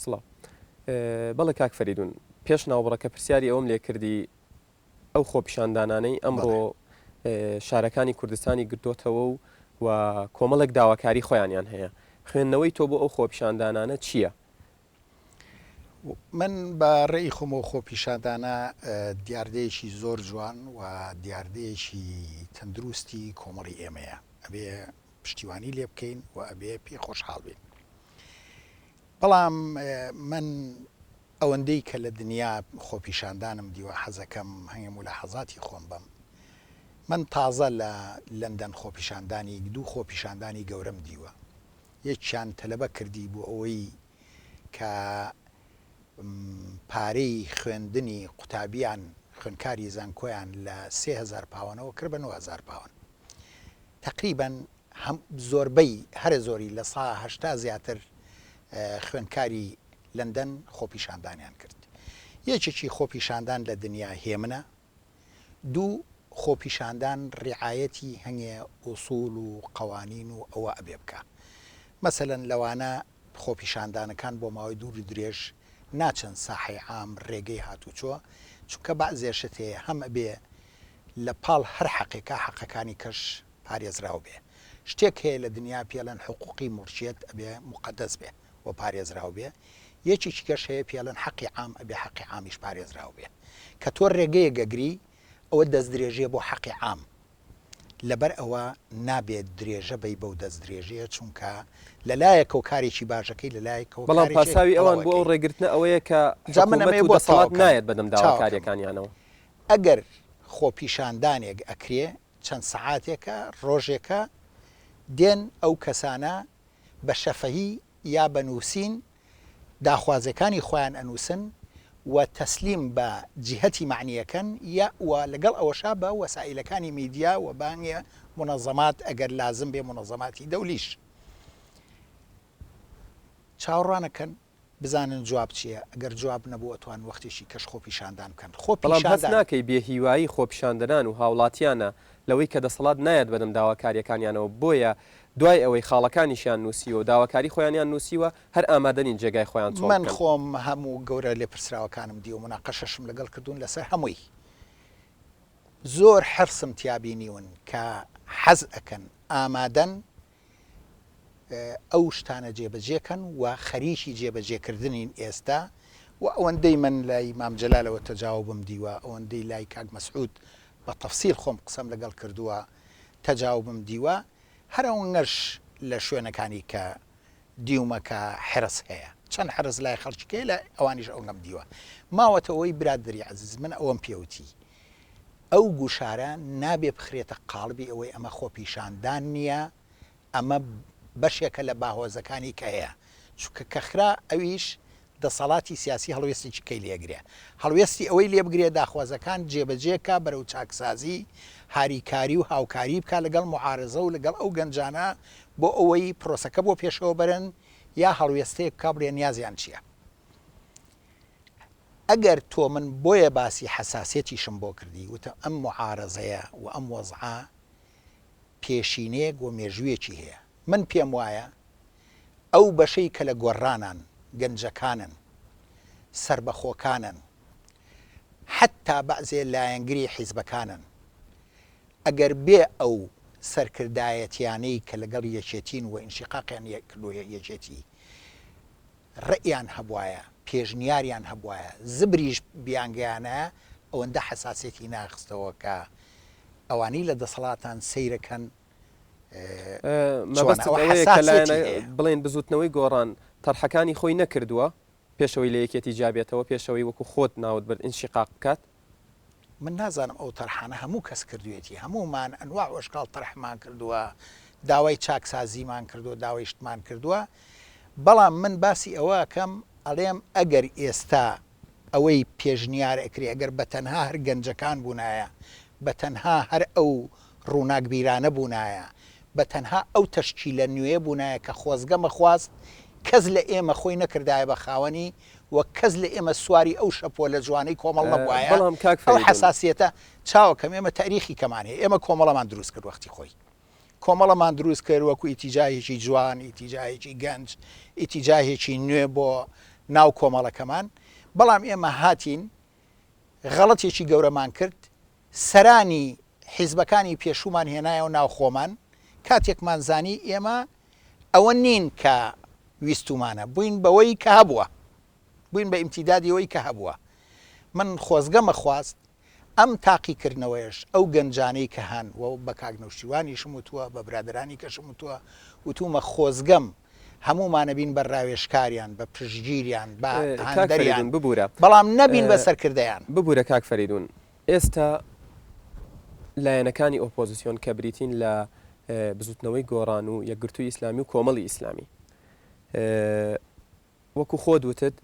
سڵاو. بەڵێ کاک فەریدون، پێش ناوبڕەکە پرسیاری ئەوەم لێ کردی ئەو خۆپیشاندانانەی ئەمڕۆ شارەکانی کوردستانی گرتۆتەوە و و کۆمەڵێک داواکاری خۆیانیان هەیە، خوێندنەوەی تۆ بۆ ئەو خۆپیشاندانانە چییە؟ من بە ڕێی خۆم ئەو خۆپیشاندانە دیاردەیەکی زۆر جوان و دیاردەیەکی تەندروستی کۆمەڵی ئێمەیە، ئەبێ پشتیوانی لێ بکەین و ئەبێ پێی خۆشحاڵ بین. بەڵام من ئەوەندەی کە لە دنیا خۆپیشاندانم دیوە حەزەکەم هەنگێ مولاحەزاتی خۆم بەم. من تازە لە لەندەن خۆپیشاندانی دوو خۆپیشاندانی گەورەم دیوە. یەکیان تەلەبە کردی بۆ ئەوەی کە پارەی خوێندنی قوتابیان خوێندکاری زانکۆیان لە 3000 پاوەنەوە کرد بە 9000 پاوەن. تەقریبەن هەم زۆربەی هەرە زۆری لە سا 80 زیاتر خوێندکاری لەندەن خۆپیشاندانیان کرد. یەکێکی خۆپیشاندان لە دنیا هێمنە، دوو خۆپیشاندان ڕیعایەتی هەنگێ ئوسوڵ و قەوانین و ئەوە ئەبێ بکا. مەسەلەن لەوانە خۆپیشاندانەکان بۆ ماوەی دوور و درێژ ناچن ساحەی عام ڕێگەی هاتوچۆ، چونکە بەعزێ شت هەیە هەم ئەبێ لە پاڵ هەر حەقێکا حەقەکانی کەش پارێزراو بێ. شتێک هەیە لە دنیا پێڵێن حقوقی موڵکیەت ئەبێ موقەدەس بێ و پارێزراو بێ، یەکێکی کەش هەیە پێڵێن حەقی عام ئەبێ حەقی عامیش پارێزراو بێ. کە تۆ ڕێگەیەک ئەگری ئەوە دەستدرێژیە بۆ حەقی عام. لەبەر ئەوە نابێت درێژە بەی بەو دەستدرێژیە چونکە لە لایەکەوە کارێکی باشەکەی لە لایەکەوە بەڵام پاساوی ئەوان بۆ ئەو ڕێگرتنە ئەوەیە کە جا من حکوومەت ئەمەیە و بۆ دەسەڵات تەواو کەم نایەت بەدەم چاوەکەم داواکاریەکانیانەوە. ئەگەر خۆپیشاندانێک ئەکرێ چەند سەعاتێکە ڕۆژێکە دێن ئەو کەسانە بە شەفەهی یا بە نووسین داخوازیەکانی خۆیان ئەنووسن و تەسلیم بە جیهەتی مەعنیەکەن یا و لەگەڵ ئەوەشا بە وەسائیلەکانی میدیا و بانگێ مونەزەمات ئەگەر لازم بێ مونەزەماتی دەولیش چاوەڕوانەکەن بزانن جواب چیە ئەگەر جواب نەبوو ئەتوان وەختێکی کەش خۆپیشاندان بکەن بەڵام هەست خۆپیشاندان. ناکەی بێ هیوایی خۆپیشاندەران و هاوڵاتیانە لەوەی کە دەسەڵات نایەت بەدەم داواکاریەکانیانەوە بۆیە دوای ئەوەی خاڵەکانیشیان نووسیوە و داواکاری خۆیانیان نووسیوە هەر ئامادە نین جێگای خۆیان چۆڵ من بکەن. خۆم هەموو گەورە لێپرسراوەکانم دیوە موناقەشەشم لەگەڵ کردوون لەسەر هەمووی زۆر حرسم تیا بینیون کە حەز ئەکەن ئامادەن ئەو شتانە جێبەجێ کەن و خەریکی جێبەجێکردنین ئێستا و ئەوەندەی من لای مام جەلالەوە تەجاوبم دیوە ئەوەندەی لای کاک مەسعود بە تەفسیل خۆم قسەم لەگەڵ کردووە تەجاوبم دیوە هەر ئەوەنگەش لە شوێنەکانی کە دیومە کە حرص هەیە چەند حرص لای خەڵکی کەیە لای ئەوانیش ئەونەم دیوە ماوەتەوەی برادەری عەزیز من ئەوەم پێوتی ئەو گوشارە نابێ بخرێتە قاڵبی ئەوەی ئەمە خۆپیشاندان نییە، ئەمە بەشێکە لە باهۆزەکانی کە هەیە، چونکە کە خرا ئەویش دەسەڵاتی سیاسی هەڵوێستێکی کەی لێگرێ، هەڵوێستی ئەوەی لێ بگرێ داخوازەکان جێبەجێ کا بەرەو چاکسازی، هاریکاری و هاوکاری بکا لەگەڵ موعارەزە و لەگەڵ ئەو گەنجانە بۆ ئەوەی پرۆسەکە بۆ پێشەوە بەرن یا هەڵوێستەیەک بکا بڵێ نیازیان چییە. ئەگەر تۆ من بۆیە باسی حەساسیەتیشم بۆ کردی وتم ئەم موعارەزەیە و ئەم وەزعە پێشینەیەک و مێژوویەکی هەیە من پێم وایە ئەو بەشەی کە لە گۆڕانان گەنجەکانن سەربەخۆکانن حەتتا بەعزێ لایەنگری حیزبەکانن ئەگەر بێ ئەو سەرکردایەتیانەی کە لەگەڵ یەکێتین و ئینشیقاقیان کردووە یەکێتی ڕەئیان هەبوایە، پێشنیاریان هەبوایە، زبریش بیانگەیانایە، ئەوەندە حەساسیەتی ناخستەوە کە ئەوانەی لە دەسەڵاتان سەیرەکەن چۆنە. مەبەستت ئەوە ئەوەیە کە حەساسیەتی لایەنە هەیە. بڵێین بزووتنەوەی گۆڕان تەرحەکانی خۆی نەکردووە پێش ئەوەی لە یەکێتی جیابێتەوە، پێش ئەوەی وەکو خۆت ناوت برد ئینشیقاق بکات؟ من نازانم ئەو تەرحانە هەموو کەس کردوێتی هەموومان ئەنواع و ئەشکاڵ تەرحمان کردووە داوای چاکسازیمان کردووە داوای شتمان کردووە بەڵام من باسی ئەوە ئەکەم ئەڵێم ئەگەر ئێستا ئەوەی پێشنیار ئەکرێ ئەگەر بە تەنها هەر گەنجەکان بوونایە بە تەنها هەر ئەو ڕووناکبیرانە بوونایە بە تەنها ئەو تەشکیلە نوێیە بوونایە کە خۆزگە مەخواست کەس لە ئێمە خۆی نەکردایە بە خاوەنی و کەس لە ئێمە سواری ئەو شەپۆلە جوانەی کۆمەڵ نەبوایە، بەڵام کاک ئەو فەریدون. حەساسیەتە چاوەکەم ئێمە تەئریخی کەمان هەیە، ئێمە کۆمەڵەمان دروست کرد وەختی خۆی کۆمەڵەمان دروست کرد وەکو ئیتیجاهێکی جوان، ئیتیجاهێکی گەنج، ئیتیجاهێکی نوێ بۆ ناو کۆمەڵەکەمان، بەڵام ئێمە هاتین غەڵەتێکی گەورەمان کرد، سەرانی حیزبەکانی پێشوومان هێنایەوە ناو خۆمان، کاتێکمان زانی ئێمە ئەوە نین کە ویستومانە، بووین بەوەی کە هەبووە، بووین بە ئیمتیدادی ئەوەی کە هەبووە. من خۆزگەمە خواست ئەم تاقیکردنەوەیەش ئەو گەنجانەی کە هەن و بە کاک نەوشیروانیشم وتووە، بە برادەرانی کەشم وتووە، وتوومە خۆزگەم هەموومانە بین بە راوێژکاریان، بە پشتگیریان، بە کاک هاندەریان، فەریدون ببورە. بەڵام نەبین بە سەرکردەیان. ببورە کاک فەریدون، ئێستا لایەنەکانی ئۆپۆزسیۆن کە بریتین لە بزوتنەوەی گۆڕان و یەکگرتووی ئیسلامی و کۆمەڵی ئیسلامی، وەکو خۆت وتت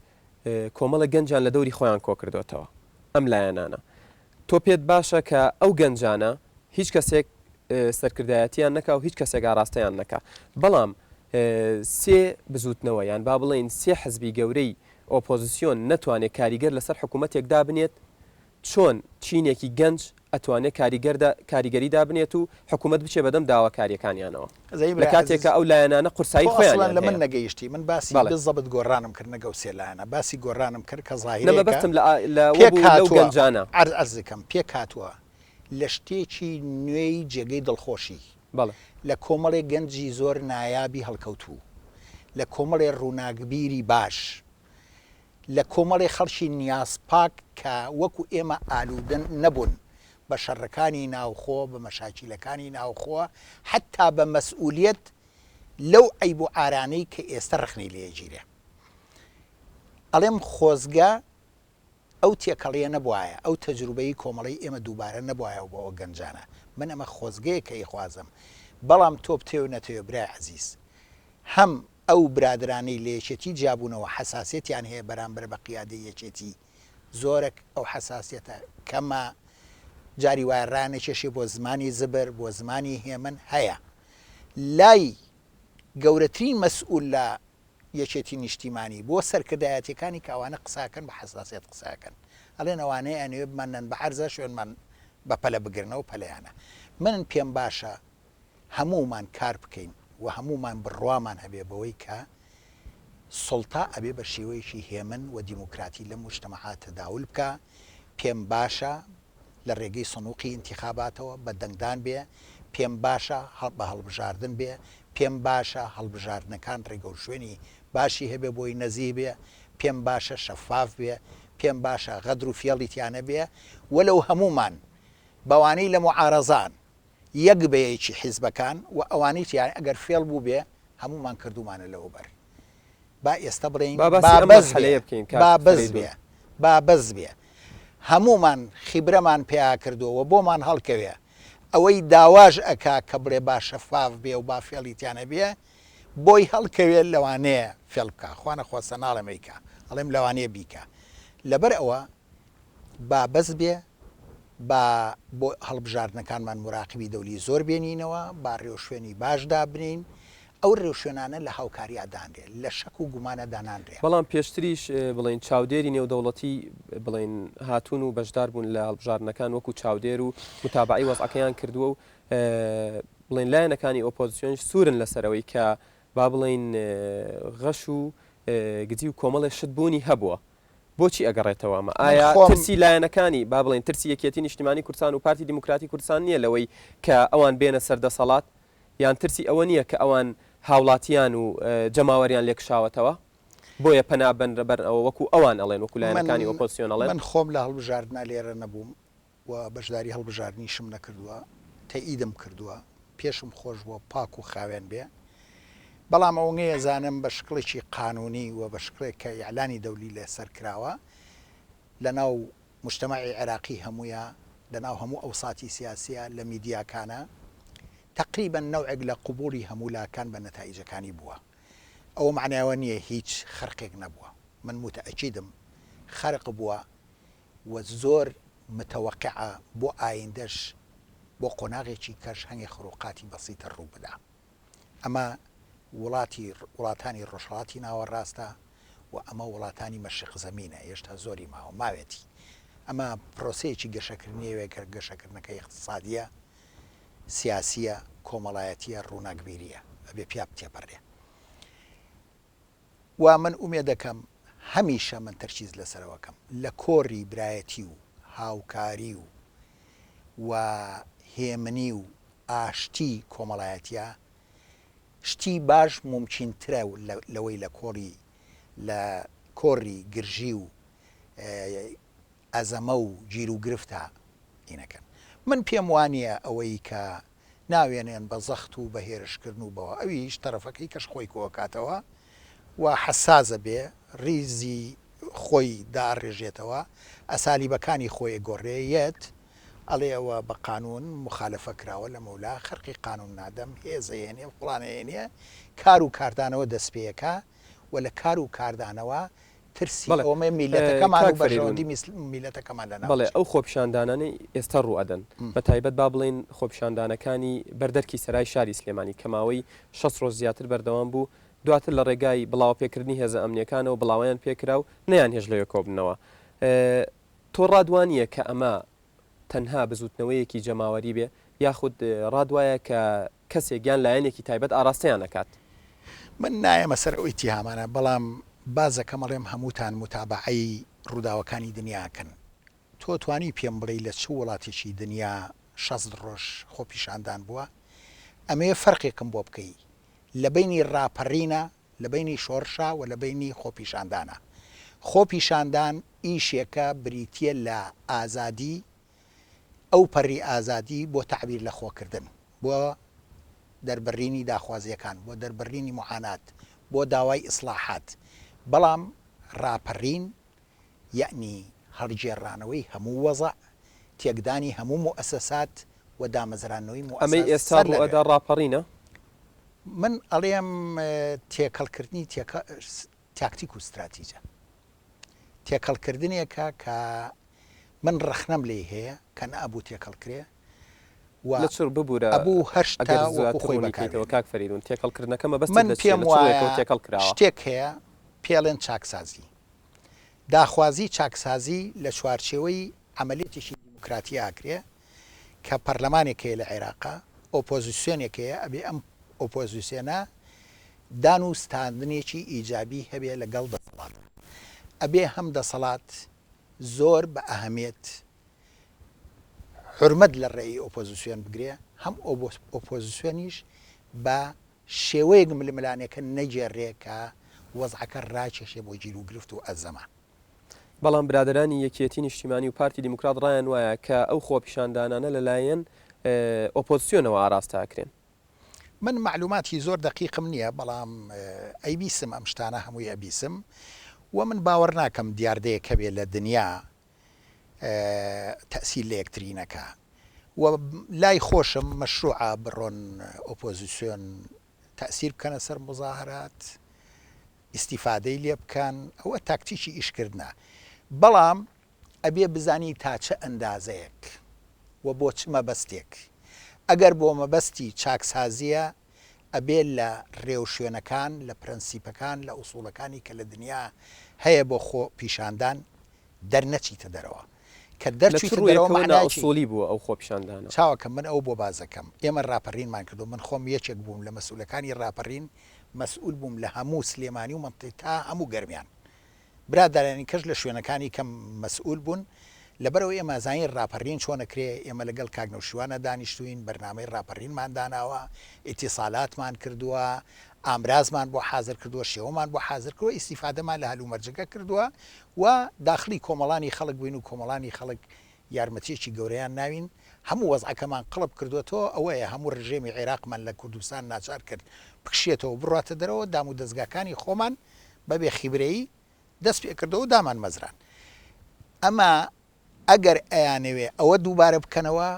کۆمەڵێک گەنجیان لە دەوری خۆیان کۆکردۆتەوە ئەم لایەنانە تۆ پێت باشە کە ئەو گەنجانە هیچ کەسێک سەرکردایەتیان نەکا و هیچ کەسێک ئاراستەیان نەکا بەڵام سێ بزوتنەوە یان با بڵێین سێ حزبی گەورەی ئۆپۆزسیۆن نەتوانێت کاریگەر لەسەر حکوومەتێک دابنێت چۆن چینێکی گەنج ئەتوانێ کاریگەر کاریگەری دابنێت و حکومەت بچێ بەدەم داواکاریەکانیانەوە ئەزانی لە برای کاتێک عەزیز کە ئەو لایەنانە قورسایی تۆ ئەسڵەن خۆیانیان لە من هەیە؟ نەگەیشتی من باسی بەڵێ. بزەبت گۆڕانم کرد نەک ئەو سێ لایەنە باسی گۆڕانم کرد کە نە زاهیرەیەکە مەبەستم لە لە پێک وەبوو لەو هاتووە گەنجانە. عەرز عەرزکەم پێک هاتووە لە شتێکی نوێی جێگەی دڵخۆشی بەڵێ. لە کۆمەڵێ گەنجی زۆر نایابی هەڵکەوتوو لە کۆمەڵێ ڕووناکبیری باش لە کۆمەڵێ خەڵکی نیازپاک کە وەکو ئێمە ئالوودە نەبوون بە شەڕەکانی ناوخۆ، بە مەشاکیلەکانی ناوخۆ، حەتتا بە مەسئولیەت لەو عەیب و عارانەی کە ئێستە ڕەخنەی لێ ئەگیرێ. ئەڵێم خۆزگە ئەو تێکەڵیە نەبوایە، ئەو تەجروبەی کۆمەڵەی ئێمە دووبارە نەبوایەوە بۆ ئەو گەنجانە. من ئەمە خۆزگەیەکە ئەیخوازم. بەڵام تۆ بتەوێ و نەتەوێ برای عەزیز، هەم ئەو برادەرانەی لە یەکێتی جیابوونەوە حەساسیەتیان هەیە بەرامبەر بە قیادەی یەکێتی زۆرەک ئەو حەساسیەتە کەمە جاری وایە ڕایانەکێشێ بۆ زمانی زبر بۆ زمانی هێمن هەیە لای گەورەترین مەسئول لە یەکێتی نیشتیمانی بۆ سەرکردایەتیەکانی کە ئەوانە قساکەن بە حەساسیەت قساکەن ئەڵێن ئەوانەیە ئەنەوێ بماننەن بە عەرزە شوێنمان بە پەلە بگرنەوە پەلەیانە من پێم باشە هەموومان کار بکەین و هەموومان بڕوامان هەبێ بەوەی کە سوڵتە ئەبێ بە شێوەیەکی هێمن و دیموکراتی لەم موجتەمەعە تەداول بکا، پێم باشە لە ڕێگەی سنوقی ئینتیخاباتەوە بە دەنگدان بێ، پێم باشە بە هەڵبژاردن بێ، پێم باشە هەڵبژاردنەکان ڕێگەوشوێنی باشی هەبێ بۆی نەزیه بێ، پێم باشە شەفاف بێ، پێم باشە غەدر و فێڵی تیا نەبێ، وەلەو هەموومان بەوانەی لە موعارەزان یەک بە یەکی حیزبەکان و ئەوانەی تیا ئەگەر فێڵ بووبێ هەموومان کردوومانە لەوەبەر با ئێستا بڵێین با باسی با ئەم بەس بێ مەرحەلەیە بکەین کاک با بەس فەرەیدوون. بێ با بەس بێ هەموومان خیبرەمان پیا کردووە و بۆمان هەڵکەوێ ئەوەی داواش ئەکا کە بڵێ با شەفاف بێ و با فێڵی تیا نەبێ بۆی هەڵکەوێ لەوانەیە فێڵ بکا خوا نەخواستە ناڵێم ئەیکا ئەڵێم لەوانەیە بیکا لەبەر ئەوە با بەس بێ با بۆ هەڵبژاردنەکانمان موراقیبی دەولی زۆر بێنینەوە، با رێوشوێنی باش دابنێین، ئەو رێوشوێنانە لە هاوکاریا دانرێ، لە شەک و گومانە دانانرێ. بەڵام پێشتریش بڵێین چاودێری نێودەوڵەتی بڵێین هاتوون و بەشدار بوون لە هەڵبژاردنەکان وەکو چاودێر و موتابەعەی وەزعەکەیان کردووە و بڵێین لایەنەکانی ئۆپۆزسیۆنیش سوورن لەسەر ئەوەی کە با بڵێین غەش و گزی و کۆمەڵێ شت بوونی هەبووە. بۆچی ئەگەڕێتەوە ئەمە؟ من ئایا خۆم. ترسی لایەنەکانی، با بڵێین ترسی یەکیەتی نیشتیمانی کوردستان و پارتی دیموکراتی کوردستان نییە لەوەی کە ئەوان بێنە سەر دەسەڵات؟ یان ترسی ئەوە نییە کە ئەوان هاوڵاتیان و جەماوەریان لێ کشاوەتەوە بۆیە پەنا بەنرە بەر ئەوە وەکو ئەوان ئەڵێن وەکو من لایەنەکانی ئۆپۆزسیۆن ئەڵێن؟ من خۆم لە هەڵبژاردنا لێرە نەبووم و بەشداری هەڵبژاردنیشم نەکردووە، تەئیدم کردووە، پێشم خۆش بووە پاک و خاوێن بێ، بەڵام ئەوەنگەی ئەزانم بە شکڵێکی قانوونی و بە شکڵێک کە ئیعلانی دەولی لە سەر کراوە لە ناو موجتەمەعی عێراقی هەموویا، لە ناو هەموو ئەوساتی سیاسییا، لە میدیاکانا تەقریبەن نەوعێک لە قبووڵی هەموو لاکان بە نەتائیجەکانی بووە. ئەوە مەعنای ئەوە نییە هیچ خەرقێک نەبووە. من موتەئەکیدم خەرق بووە و زۆر متەوەقعە بۆ ئایندەش بۆ قۆناغێکی کەش هەنگێ خروقاتی بەسیتە ڕوو بدا. ئەمە وڵاتی وڵاتانی ڕۆژهەڵاتی ناوەڕاستە و ئەمە وڵاتانی مەشرق زەمینە هێشتا زۆری ماوە ماوێتی. ئەمە پرۆسەیەکی گەشەکردنیەوێ کە گەشەکردنەکە ئیقتسادیە، سیاسیە، کۆمەڵایەتیە، ڕووناکبیریە ئەبێ پیا تێپەرێ. و من ئومێدەکەم. هەمیشە من تەرکیز لەسەرەوە کەم لە کۆری برایەتی و هاوکاری و و هێمنی و ئاشتی کۆمەڵایەتیا شتی باش مومکینترە لەوەی لە کۆڵی لە کۆڕی گرژی و ئەزەمە و گیروگرفتا ئینەکەن. من پێم وانیە ئەوەی کە ناوێنێن بە زەخت و بە هێرشکردن و بەوە ئەویش تەرەفەکەی کەش خۆی کۆئەکاتەوە و حەساس ئەبێ ڕیزی خۆی دائەڕێژێتەوە ئەسالیبەکانی خۆی ئەگۆڕێ یەت ئەڵێ ئەوە بە قانوون موخالەفە کراوە لەمەولا خەرقی قانوون نادەم هێز ئەهێنێ فڵان ئەهێنێ کار و کاردانەوە دەسپێیەکا و لە کار و کاردانەوە ترسی بەڵێ ئەوەمەیە میللەتەکەمان کاک و فەرەیدوون بەرژەوەندی میللەتەکەمان لەناو بەڵێ بچێ. ئەو خۆپیشاندانانەی ئێستا ڕوو ئەدەن بە تایبەت با بڵێین خۆپیشاندانەکانی بەر دەرکی سەرای شاری سلێمانی کە ماوەی 60 ڕۆژ زیاتر بەردەوام بوو دواتر لە ڕێگای بڵاوە پێکردنی هێزە ئەمنیەکانەوە بڵاوەیان پێکرا و نەیانهێشت لەوێ کۆبنەوە تۆ ڕات وانیە کە ئەمە تەنها بزوتنەوەیەکی جەماوەری بێ یاخود ڕات وایە کە کەسێک یان لایەنێکی تایبەت ئاراستەیان ئەکات؟ من نایەمە سەر ئەو ئیتیهامانە بەڵام بازەکەم ئەڵێم هەمووتان موتابەعەی ڕووداوەکانی دنیا ئەکەن تۆ توانی پێم بڵێی لە چ وڵاتێکی دنیا 60 ڕۆژ خۆپیشاندان بووە ئەمەوێ فەرقێکم بۆ بکەی لە بەینی ڕاپەڕینە لە بەینی شۆڕشا و لە بەینی خۆپیشاندانا. خۆپیشاندان ئیشێکە بریتییە لە ئازادی، ئەوپەڕی ئازادی بۆ تەعبیر لە خۆکردن، بۆ دەربڕینی داخوازییەکان، بۆ دەربڕینی موعانات، بۆ داوای ئیسڵاحات. بەڵام ڕاپەڕین یەعنی هەڵگێڕانەوەی هەموو وەزع، تێکدانی هەموو موئەسەسات و دامەزراندنەوەی ئەمەی موئەسەسات ئێستا سەر لە نوێ. ڕووئەدا ڕاپەڕینە؟ من ئەڵێم تێکەڵکردنی تاکتیک و ستراتیجە. تێکەڵکردنێکە کە من ڕەخنەم لێی هەیە کە نەئەبوو تێکەڵ کرێ و لە چ ببورە ئەبوو هەر شتە ئەگەر وەکو زیاتر خۆی ڕوونی کەیتەوە بەکاربێنێ. کاک فەریدون تێکەڵکردنەکە مەبەستت من لە چییە پێم لە چ ڕوویەکەوە وایە تێکەڵ کراوە؟ شتێک هەیە پێڵێن چاکسازی. داخوازی چاکسازی لە چوارچێوەی عەمەلیەتێکی دیموکراتی ئاکرێ کە پەرلەمانێک هەیە لە عێراقا، ئۆپۆزیسیۆنێک هەیە، ئەبێ ئەم ئۆپۆزیسیۆنە دان و ستاندنێکی ئیجابی هەبێ لە گەڵ دەسەڵاتا. ئەبێ هەم دەسەڵات زۆر بە ئەهەمیەت حورمەت لە ڕەئی ئۆپۆزیسیۆن بگرێ، هەم ئۆپۆزیسیۆنیش بە شێوەیەک ململانێکە نەگێڕێ کە وەزعەکە ڕاکێشێ بۆ گیروگرفت و ئەزەمە. بەڵام برادەرانی یەکیەتی نیشتیمانی و پارتی دیموکرات ڕایان وایە کە ئەو خۆپیشاندانانە لەلایەن ئۆپۆزسیۆنەوە ئاراستە ئەکرێن. من مەعلوماتی زۆر دەقیقم نییە بەڵام ئەیبیسم ئەم شتانە هەمووی ئەبیسم و من باوەڕ ناکەم دیاردەیەک هەبێ لە دنیا تەئسیر لە یەکتری نەکا و لای خۆشم مەشروعە بڕۆن ئۆپۆزیسیۆن تەئسیر بکەنە سەر موزاهەرات ئیستیفادەی لێ بکەن ئەوە تاکتیکی ئیشکردنە بەڵام ئەبێ بزانی تا چ ئەندازەیەک و بۆ چ مەبەستێک ئەگەر بۆ مەبەستی چاکسازیە ئەبێ لە ڕێوشوێنەکان لە پرەنسیپەکان لە ئوسوڵەکانی کە لە دنیا هەیە بۆ خۆ پیشاندان دەرنەچیتە دەرەوە کە لە چ دەرچویتە دەرەوە ڕوویەکەوە مەعنای چی؟ نائوسوڵی بووە ئەو خۆپیشاندانە؟ چاوەکەم من ئەوە بۆ باس دەکەم ئێمە ڕاپەڕینمان کردو من خۆم یەکێک بووم لە مەسئولەکانی ڕاپەڕین مەسئول بووم لە هەموو سلێمانی و مەنتیقە تا هەموو گەرمیان برادەرانی کەش لە شوێنەکانی کەم مەسئول بوون لەبەرئەوە ئێمە ئەزانین ڕاپەڕین چۆن ئەکرێ ئێمە لەگەڵ کاک نەوشیوانە دانیشتووین بەرنامەی ڕاپەڕینمان داناوە ئیتیسالاتمان کردووە ئامرازمان بۆ حازر کردووە شێوەمان بۆ حازر کردووە ئیستیفادەمان لە هەلومەرجەکە کردووە و داخڵی کۆمەڵانی خەڵک بووین و کۆمەڵانی خەڵک یارمەتیەکی گەورەیان ناوین، هەموو وەزعەکەمان قڵپ کردووەتەوە، ئەوەیە هەموو ڕژێمی عێراقمان لە کوردستان ناچار کرد بکشێتەوە و بڕواتە دەرەوە، دامودەزگاکانی خۆمان بە بێ خیبرەیی دەست پێ کردەوە و دامانمەزران. ئەمە ئەگەر ئەیانەوێ ئەوە دووبارە بکەنەوە،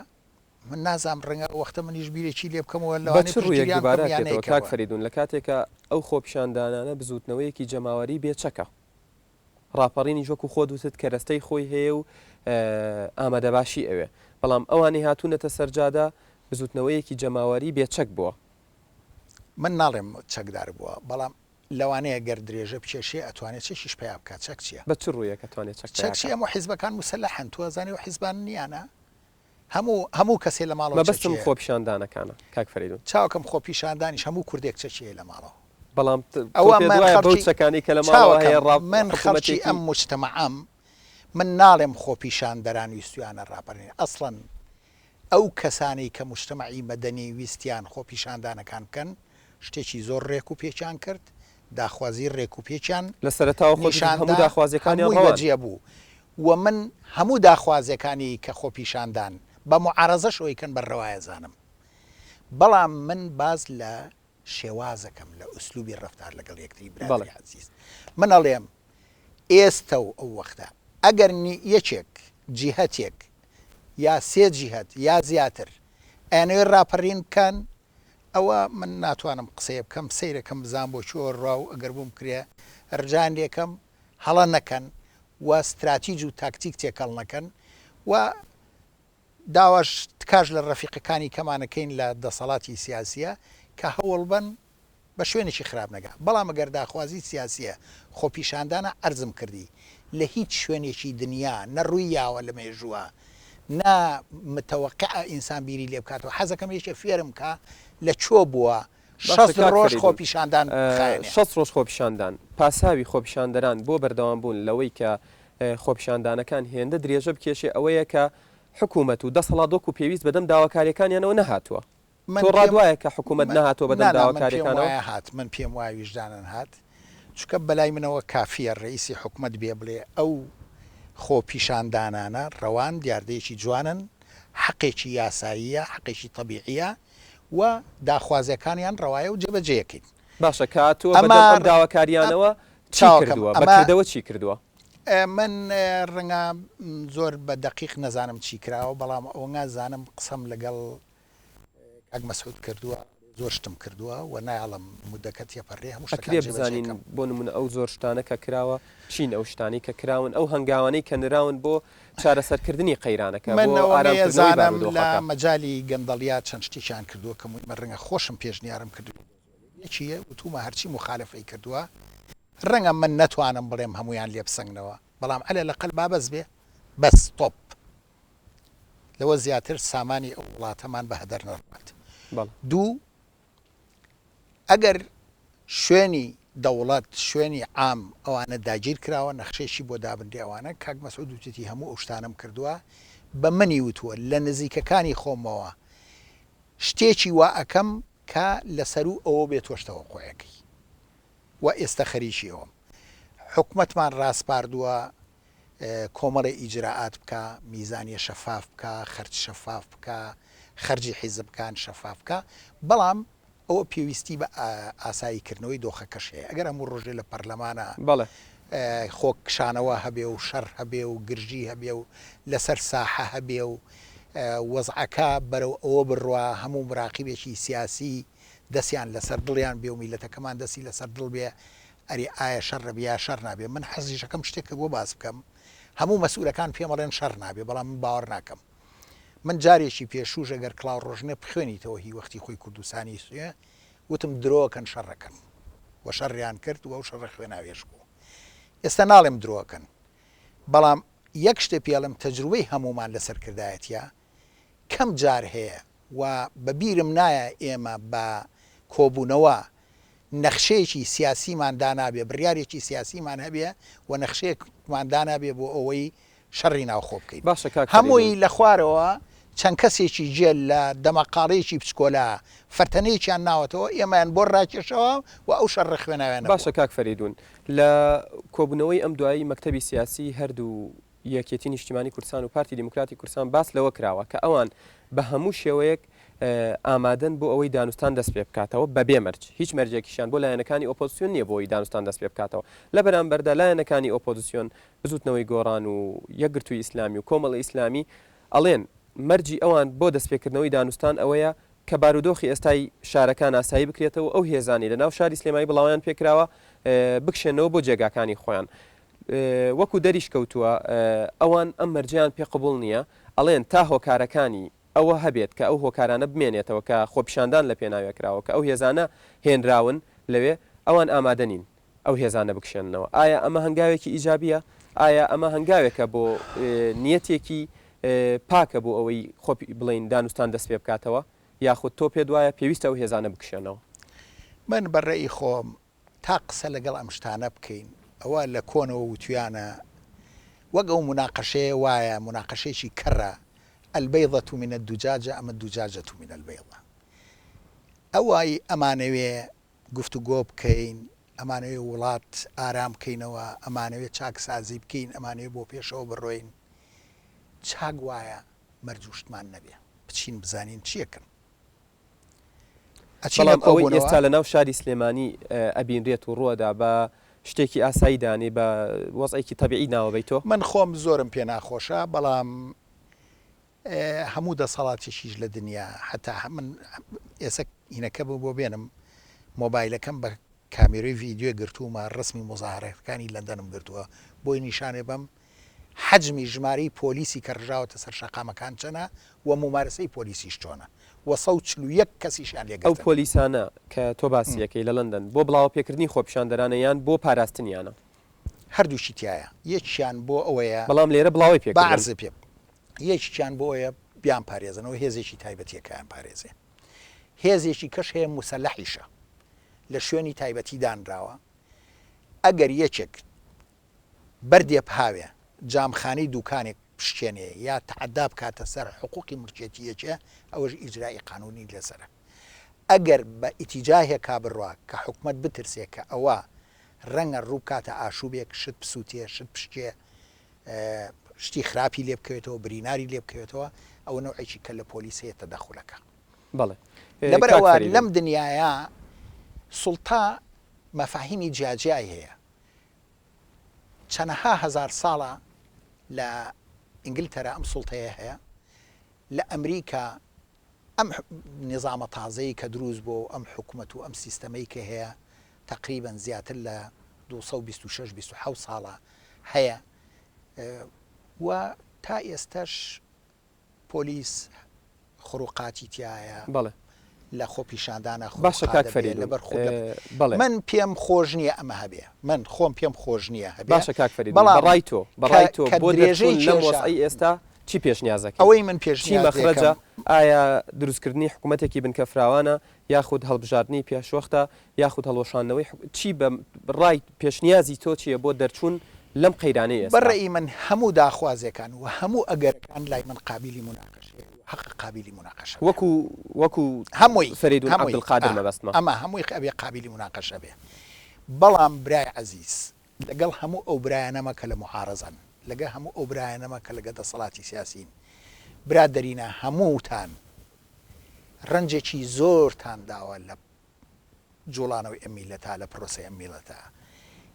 من نازانم ڕەنگە ئەو وەختە منیش بیرێکی لێ بکەمەوە بە لەوانەیە چ ڕوویەک پشتگیریان دووبارە بکەم یان ئەکرێتەوە کاک نەیکەمەوە. فەریدون لە کاتێکا ئەو خۆپیشاندانانە بزووتنەوەیەکی جەماوەری بێ چەکە؟ ڕاپەڕینیش وەکو خۆت وتت کەرەستەی خۆی هەیە و ئامادەباشی ئەوێ، بەڵام ئەوانەی هاتوونەتە سەرجادە بزوتنەوەیەکی جەماوەری بێ چەک بووە. من ناڵێم چەکدار بووە، بەڵام لەوانەیە گەر درێژە بکێشێ ئەتوانێ چەکیش پەیا بکات، چەک چیە؟ بە چ ڕوویەک ئەتوانێ چەک چەک پەیا چیە؟ کات؟ هەموو حیزبەکان موسەلەحن، تۆ ئەزانی ئەو حیزبانە نیانە؟ هەموو هەموو کەسێ لە ماڵەوە مەبەستم چەکی هەیە. خۆپیشاندانەکانە کاک فەرەیدون. چاوەکەم خۆپیشاندانیش هەموو کوردێک چەکی هەیە لە ماڵەوە. بەڵام تۆ ئەوە پێت من وایە بەو خەڵکی چەکانەی کە لە ماڵەوە چاوەکەم هەیە ڕا من خەڵکی حکوومەتێکی. ئەم موجتەمەعەم من ناڵێم خۆپیشاندەران ویستویانە ڕاپەرین ئەسڵەن ئەو کەسانەی کە موجتەمەعی مەدەنی ویستیان خۆپیشاندانەکان بکەن شتێکی زۆر ڕێک و پێکیان کرد داخوازی ڕێک و پێکیان لە سەرەتاوە خۆت وتت نیشان هەموو دا داخوازیەکانیان هەمووی ڕەوان. بەجێ بوو و من هەموو داخوازیەکانی کە خۆپیشاندان بە موعارەزەشەوەی کەن بە ڕەوایە زانم بەڵام من باس لە شێوازەکەم لە ئوسلوبی ڕەفتار لەگەڵ یەکتری بەڵێ. برادەری عەزیز من ئەڵێم ئێستە و ئەو وەختە ئەگەر یەکێک جیهەتێک یا سێ جیهەت یا زیاتر ئەیانەوێ ڕاپەرین بکەن ئەوە من ناتوانم قسەیە بکەم سەیرەکەم بزانم بۆ کوێوە ڕوا و ئەگەر بۆم کرێ ڕجایان لێکەم هەڵە نەکەن و ستراتیج و تاکتیک تێکەڵ نەکەن و داواش تکاش لە ڕەفیقەکانی کەمان ئەکەین لە دەسەڵاتی سیاسیە کە هەوڵ بەن بە شوێنێکی خراپ نەگا بەڵام گەر داخوازی سیاسیە خۆپیشاندانە عەرزم کردی لە هیچ شوێنێکی دنیا نە ڕووی یاوە لە مێژووە نە متەوەقعە ئینسان بیری لێ بکاتەوە حەزەکەم یەکێ فێرم کا لە کوێ بووە باشە 60 کاک ڕۆژ فەریدون خۆپیشاندان بخایەنێ. 60 ڕۆژ خۆپیشاندان پاساوی خۆپیشاندەران بۆ بەردەوام بوون لەوەی کە خۆپیشاندانەکان هێندە درێژە بکێشێ ئەوەیە کە حکوومەت و دەسەڵات وەکو پێویست بەدەم داواکاریەکانیانەوە نەهاتووە. من تۆ ڕات پێم وایە کە حکوومەت من نەهاتووە بەدەم نا نا من پێم داواکاریەکانەوە؟ وایە هات من پێم وایە ویژدانەن هات چونکە بەلای منەوە کافیە رەئیسی حکومەت بێ بڵێ ئەو خۆپیشاندانانە ڕەوان دیاردەیەکی جوانن حەقێکی یاساییە حەقێکی تەبیعیە و داخوازیەکانیان ڕەوایە و جێبەجێیەکەین. باشە کە هاتووە ئەمە بەدەم ئەم ئەم داواکاریانەوە چی چاوەکەم کردووە؟ بە ئەمە کردەوە چی کردووە؟ من ڕەنگە زۆر بە دەقیق نەزانم چی کراوە بەڵام ئەوەنگا زانم قسەم لەگەڵ کاک مەسعود کردووە زۆر شتم کردووە و نایەڵم مودەکە تێپەرێ هەموو شتەکان ئەکرێ جێبەجێ بزانین کەم. بۆ نموونە ئەو زۆر شتانە کە کراوە چین ئەو شتانەی کە کراون ئەو هەنگاوانەی کە نراون بۆ چارەسەرکردنی قەیرانەکە من بۆ ئەوەنەیە ئارامکردنەوەی زانم لە بارودۆخەکە؟ مەجالی گەندەڵیا چەند شتێکیان کردووە کە موهیمە رەنگە خۆشم پێشنیارم کردبێ بۆ زۆرێک یەکی وتومە هەرچی موخالەفەی کردووە رەنگە من نەتوانم بڵێم هەموویان لێ بسەنگنەوە بەڵام عەلە لەقەل با بەس بێ بەس ستۆپ لەوە زیاتر سامانی ئەو وڵاتەمان بە هەدەر نەڕوات. بەڵێ. دوو، ئەگەر شوێنی دەوڵەت، شوێنی عام ئەوانە داگیر کراوە، نەخشەیەکی بۆ دابنرێ ئەوانە، کاک مەسعود وتیتی هەموو ئەو شتانەم کردووە، بە منی وتووە لە نزیکەکانی خۆمەوە شتێکی وا ئەکەم کە لە سەروو ئەوە بێ تۆش تەوەقوعەکەی و ئێستە خەریکی ئەوەم. حکومەتمان ڕاسپاردووە کۆمەڵێ ئیجرائات بکا، میزانیە شەفاف بکا، خەرج شەفاف بکا، خەرجی حیزبکان شەفاف بکا، بەڵام ئەوە پێویستی بە ئاسایی کردنەوەی دۆخەکەش هەیە، ئەگەر هەموو ڕۆژێ لە پەرلەمانا بەڵێ. خۆ کشانەوە هەبێ و شەڕ هەبێ و گرژی هەبێ و لەسەر ساحە هەبێ و وەزعەکە بەرەو ئەوە بڕوا هەموو مراقیبێکی سیاسی دەستیان لەسەر دڵیان بێ و میللەتەکەمان دەستی لەسەر دڵ بێ ئەرێ ئایا شەڕ ئەبێ یا شەڕ نابێ من حەزیش ئەکەم شتێکت بۆ باس بکەم هەموو مەسئولەکان پێم ئەڵێن شەڕ نابێ بەڵام من باوەڕ ناکەم من جارێکی پێشووش ئەگەر کڵاو ڕۆژنە بخوێنیتەوە هی وەختی خۆی کوردستانی سوێ وتم درۆکەن شەڕەکەن و شەڕیان کرد و ئەو شەڕە خوێناوێژ بوو ئێستا ناڵێم درۆکەن بەڵام یەک شتێ پێڵم تەجروبەی هەموومان لە سەرکردایەتە کەم جار هەیە و بە بیرم نایە ئێمە بە کۆبوونەوە نەخشەیەکی سیاسیمان دانابێ، بڕیارێکی سیاسیمان هەبێ و نەخشەیەکمان دانابێ بۆ ئەوەی شەڕی ناوخۆ بکەین. باشە کاک فەریدون. هەمووی لە خوارەوە چەند کەسێکی گێل لە دەمەقاڵێکی بچکۆلە فەرتەنەیەکیان ناوەتەوە ئێمەیان بۆ ڕاکێشەوە و ئەو شەڕە خوێناویانە بووە. باشە کاک فەریدون لە کۆبوونەوەی ئەم دوایی مەکتەبی سیاسی هەردوو یەکێتی نیشتیمانی کوردستان و پارتی دیموکراتی کوردستان باس لەوە کراوە کە ئەوان بە هەموو شێوەیەک ئامادەن بۆ ئەوەی دانوستان دەست پێ بکاتەوە بەبێ مەرج، هیچ مەرجێکیشیان بۆ لایەنەکانی ئۆپۆزسیۆن نییە بۆ ئەوەی دانوستان دەست پێ بکاتەوە. لە بەرامبەردا لایەنەکانی ئۆپۆزسیۆن، بزووتنەوەی گۆڕان و یەکگرتووی ئیسلامی و کۆمەڵی ئیسلامی ئەڵێن مەرجی ئەوان بۆ دەستپێکردنەوەی دانوستان ئەوەیە کە بارودۆخی ئێستای شارەکان ئاسایی بکرێتەوە و ئەو هێزانەی لە ناو شاری سلێمانی بڵاوەیان پێکراوە بکشێنەوە بۆ جێگاکانی خۆیان. وەکو دەریش کەوتووە ئەوان ئەم مەرجەیان پێ قبوڵ نییە، ئەڵێن تا هۆکارەکانی ئەوە هەبێت کە ئەو هۆکارانە بمێنێتەوە کە خۆپیشاندان لە پێناوێ کراوە کە ئەو هێزانە هێنراون لەوێ، ئەوان ئامادە نین ئەو هێزانە بکشێننەوە. ئایا ئەمە هەنگاوێکی ئیجابییە؟ ئایا ئەمە هەنگاوێکە بۆ نیەتێکی پاکە بۆ ئەوەی خۆ بڵێین دانوستان دەست پێ بکاتەوە؟ یاخود تۆ پێت وایە پێویستە ئەو هێزانە بکشێنەوە؟ من بە رەئی خۆم. تا قسە لەگەڵ ئەم شتانە بکەین ئەوە لە کۆنەوە وتویانە وەک ئەو موناقەشەیە وایە موناقەشەیەکی کەڕە البیضە من الدجاجە ام الدجاجە من البیضە ئەوەی ئەمانەوێ گفتوگۆ بکەین ئەمانەوێ وڵات ئارام بکەینەوە ئەمانەوێ چاکسازی بکەین ئەمانەوێ بۆ پێشەوە بڕۆین چاک وایە مەرج و شتمان نەبێ بچین بزانین چیەکەن. ئەچینە بەڵام ئەوەی کۆبوونەوە. ئێستا لەناو شاری سلێمانی ئەبینرێت و ڕووەدا بە شتێکی ئاسایی دانێی بە وەزعێکی تەبیعی ناوەبەی تۆ؟ من خۆم زۆرم پێ ناخۆشە بەڵام هەموو دەسەڵاتێکیش لە دنیا حەتا من ئێسە هینەکە بوو بۆ بێنم مۆبایلەکەم بە کامێرەی ڤیدیۆ گرتوومە ڕسمی موزاهەرەکانی لەندەنم گرتووە بۆی نیشانێ بەم حەجمی ژمارەی پۆلیسی کە ڕژاوەتە سەر شەقامەکان چەنە و مومارەسەی پۆلیسیش چۆنە و 141 کەسیشیان لێ ئەو گرتن. پۆلیسانە کە تۆ باسی ئەکەی لە لەندەن بۆ بڵاوەپێکردنی خۆپیشاندەرانە یان بۆ پاراستنیانە؟ هەردووکی تیایە، یەکیان بۆ ئەوەیە. بەڵام لێرە بڵاوەی با پێکردن. عەرزت پێ بکەم، یەکیان بۆ ئەوەیە بیانپارێزن، ئەوە هێزێکی تایبەتیە کە ئەیانپارێزێ، هێزێکی کەش هەیە موسەلەحیشە لە شوێنی تایبەتی دانراوە، ئەگەر یەکێک بەردێ بهاوێ جامخانەی دوکانێک بشکێنێ یا تەعەدا بکاتە سەر حقوقی ملکێتی یەکێ ئەوەش ئیجرائی قانونی لەسەرە. ئەگەر بە ئیتیجاهێکا بڕوا کە حکومەت بترسێ کە ئەوە رەنگە روو بکاتە ئاشوبێک شت بسوتێ شت بشکێ شتی خراپی لێ بکەوێتەوە بریناری لێ بکەوێتەوە ئەوە نەوعێکی کە لە پۆلیس هەیە تەدەخولەکا. بەڵێ لەبەر کاک ئەوە فەریدون. لەم دنیایە سوڵتە مەفاهیمی جیاجیای هەیە. چەنەها هەزار ساڵە لە ئینگلتەرا ئەم سوڵتەیە هەیە، لە ئەمریکا ئەم نیزامە تازەی کە دروست بووە و ئەم حکومەت و ئەم سیستەمەی کە هەیە تەقریبەن زیاتر لە 226 27 ساڵە هەیە و تا ئێستەش پۆلیس خروقاتی تیایە بەڵێ. لە خۆپیشاندانا باشە خروقات کاک دەبێ فەریدون لەبەر خود لە بەڵێ. من پێم خۆش نییە ئەمە هەبێ من خۆم پێم خۆش نییە هەبێ باشە کاک فەریدون بە بەڵام ڕای تۆ بە کە ڕای تۆ کە بۆ درێژەی دەرچوون لەم کێشە وەزعەی ئێستا چی پێشنیازەکەی؟ ئەوەی من چی پێشنیاز مەخرەجە دەکەم. ئایا دروستکردنی حکومەتێکی بنکە فراوانە یاخود هەڵبژاردنی پێشوەختە یاخود هەڵوەشاندنەوەی حکو چی بە ڕای پێشنیازی تۆ چییە بۆ دەرچوون لەم قەیرانەی بە ئێستا؟ ڕەئی من هەموو داخوازێکان و هەموو ئەگەرەکان لای من قابیلی موناقەشەیە و هەقە قابیلی موناقەشە بێ. وەکو وەکو هەمووی فەرەیدون هەمووی عەبدولقادر ئا مەبەستمە. ئەمە هەمووی ئەبێ قابیلی موناقەشە بێ. بەڵام برای عەزیز لەگەڵ هەموو ئەو برایانەمە کە لە موعارەزەن، لەگە هەموو ئەو برایانەمە کە لەگە دەسەڵاتی سیاسین، برادەرینە هەمووتان ڕەنجێکی زۆرتان داوە لە جوڵانەوەی ئەم میللەتە، لە پرۆسەی ئەم میڵەتە.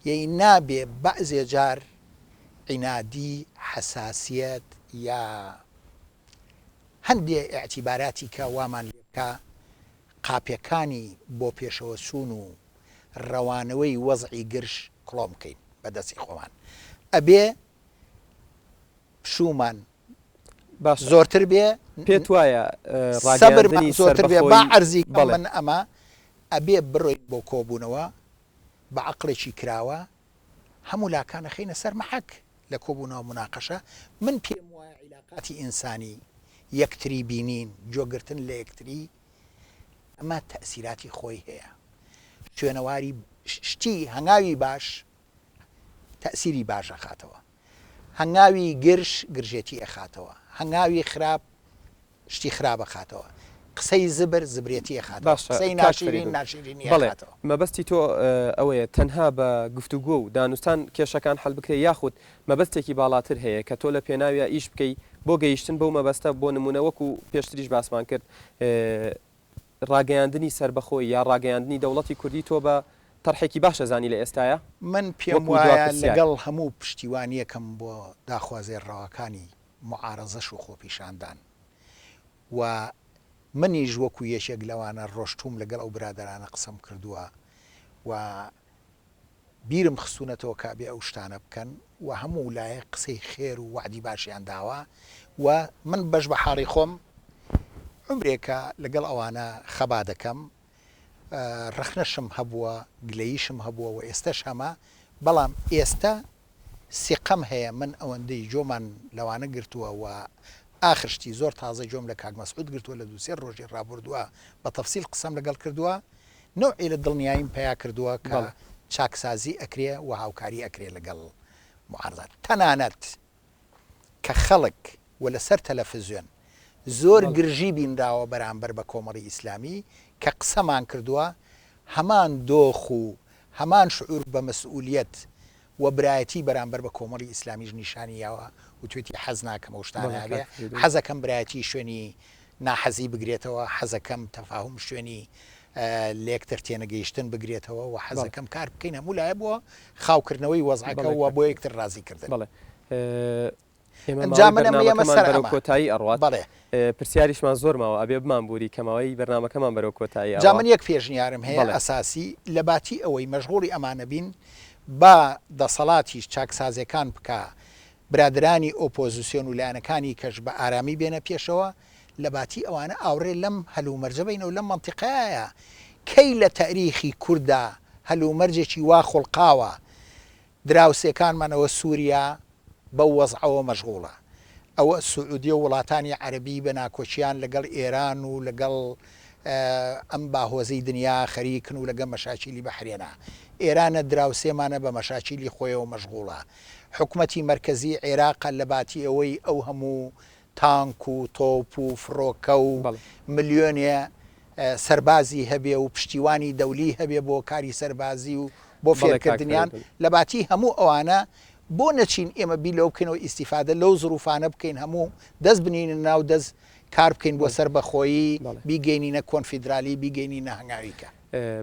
یەی نابێ بەعزێ جار عینادی، حەساسیەت یا هەندێ ئیعتیباراتی کە وامان لێ بکا قاپێکانی بۆ پێشەوە چوون و ڕەوانەوەی وەزعی گرژ کڵۆم بکەین بە دەستی خۆمان. ئەبێ پشوومان باشە زۆرتر بێ پێت وایە سەبرمان ڕاگەیاندنی زۆرتر بێ با سەربەخۆیی عەرزی کەم بەڵێ. من ئەمە ئەبێ بڕۆین بۆ کۆبوونەوە بە عەقڵێکی کراوە هەموو لاکان ئەخەینە سەر مەحەک لە کۆبوونەوە موناقەشە من پێم وایە عیلاقاتی ئینسانی یەکتری بینین گوێگرتن لە یەکتری ئەمە تەئسیراتی خۆی هەیە شوێنەواری شتی هەنگاوی باش تەئسیری باش ئەخاتەوە هەنگاوی گرژ گرژێتی ئەخاتەوە، هەنگاوی خراپ شتی خراپ ئەخاتەوە، قسەی زبر زبرێتی ئەخاتەوە، باشە قسەی کاک ناشیرین فەریدون ناشیرینی بەڵێ ئەخاتەوە. مەبەستی تۆ ئەوەیە تەنها بە گفتوگۆ و دانوستان کێشەکان حەل بکرێ یاخود مەبەستێکی باڵاتر هەیە کە تۆ لە پێناویا ئیش بکەی بۆ گەیشتن بەو مەبەستە بۆ نمونە وەکو پێشتریش باسمان کرد ڕاگەیاندنی سەربەخۆیی یا ڕاگەیاندنی دەوڵەتی کوردی تۆ بە تەرحێکی باش ئەزانی لە ئێستایا؟ من پێم وەکو دوا وایە پرسیار. لەگەڵ هەموو پشتیوانیەکم بۆ داخوازیە ڕەواکانی موعارەزەش و خۆپیشاندان و منیش وەکو یەکێک لەوانە ڕۆشتووم لەگەڵ ئەو برادەرانە قسەم کردووە و بیرم خستوونەتەوە کە ئەبێ ئەو شتانە بکەن و هەموو لایەک قسەی خێر و وەعدی باشیان داوە و من بەش بە حاڵی خۆم عومرێکە لەگەڵ ئەوانە خەبا دەکەم ڕەخنەشم هەبووە گلەییشم هەبووە و ئێستەش هەمە بەڵام ئێستە سیقەم هەیە من ئەوەندەی جۆمان لەوانە گرتووە و ئاخر شتی زۆر تازە جۆم لە کاک مەسعود گرتووە لە دوو سێ ڕۆژی ڕابوردووە بە تەفسیل قسەم لەگەڵ کردووە نەوعی لە دڵنیاییم پەیا کردووە کە بەڵێ. چاکسازی ئەکرێ و هاوکاری ئەکرێ لەگەڵ موعارزە تەنانەت کە خەڵک و لەسەر تەلەفزیۆن زۆر گرژی بینراوە بەرامبەر بە کۆمەڵی ئیسلامی کە قسەمان کردووە هەمان دۆخ و هەمان شعور بە مەسئولیەت و برایەتی بەرامبەر بە کۆمەڵی ئیسلامیش نیشانی یاوە وتوێتی حەز ناکەم ئەو شتانە هەبێ حەزەکەم برایەتی شوێنی ناحەزی بگرێتەوە، حەزەکەم تەفاهوم شوێنی لێکتر تێنەگەیشتن بگرێتەوە و حەزەکەم کار بکەین هەموو لایە بۆ خاوکردنەوەی وەزعەکە و بۆ یەکتر ڕازی کردن. بەڵێ ئێمە ماوەی بەرنامەکەمان بەرەو کۆتایی ئەڕوات. بەڵێ. پرسیاریشمان زۆر ماوە ئەبێ بمانبوری کە ماوەی بەرنامەکەمان بەرەو کۆتایی جا ئەڕوا. من یەک پێشنیارم هەیە ئەساسی لەباتی ئەوەی مەشغوڵی ئەمانە بین با دەسەڵاتیش چاکسازێکان بکا برادەرانی ئۆپۆزسیۆن و لایەنەکانی کەش بە ئارامی بێنە پێشەوە، لە باتی ئەوانە ئاوڕێ لەم هەلومەرجە بەینەوە لەم مەنتیقەیە کەی لە تەئریخی کورددا هەلومەرجێکی وا خوڵقاوە دراوسێکانمان ئەوە سوریا بەو وەزعەوە مەشغوڵە ئەوە سعودیە و وڵاتانی عەرەبی بە ناکۆکیان لەگەڵ ئێران و لەگەڵ ئەم باهۆزەی دنیا خەریکن و لەگە مەشاکیلی بەحرێنە ئێرانە دراوسێمانە بە مەشاکیلی خۆیەوە مەشغوڵە حکومەتی مەرکەزی عێراقە لەباتی ئەوەی ئەو هەموو تانک و تۆپ و فڕۆکە و ملیۆنێ سەربازی هەبێ و پشتیوانی دەولی هەبێ بۆ کاری سەربازی و بۆ فێرکردنیان لەباتی هەموو ئەوانە بۆ نەچین ئێمە بیر لەوە بکەینەوە ئیستیفادە لەو زروفانە بکەین هەموو دەست بنینە ناو دەست کار بکەین بۆ سەربەخۆیی بیگەینینە کۆنفیدرالی بیگەینینە هەنگاوی کە.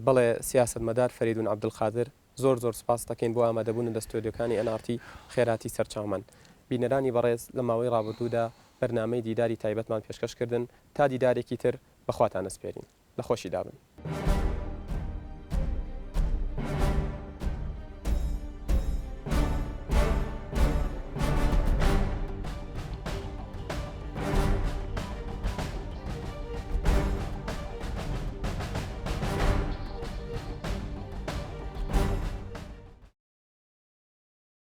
بەڵێ سیاسەتمەدار فەریدون عەبدولقادر زۆر زۆر سوپاست دەکەین بۆ ئامادەبوونت لە ستۆدیۆکانی ئێن ئاڕ تی خێرهاتی سەرچاومان. بینەرانی بەڕێز لە ماوەی ڕابردوودا بەرنامەی دیداری تایبەتمان پێشکەش کردن تا دیدارێکی تر بە خواتان ئەسپێرین. لە خۆشیدا بن.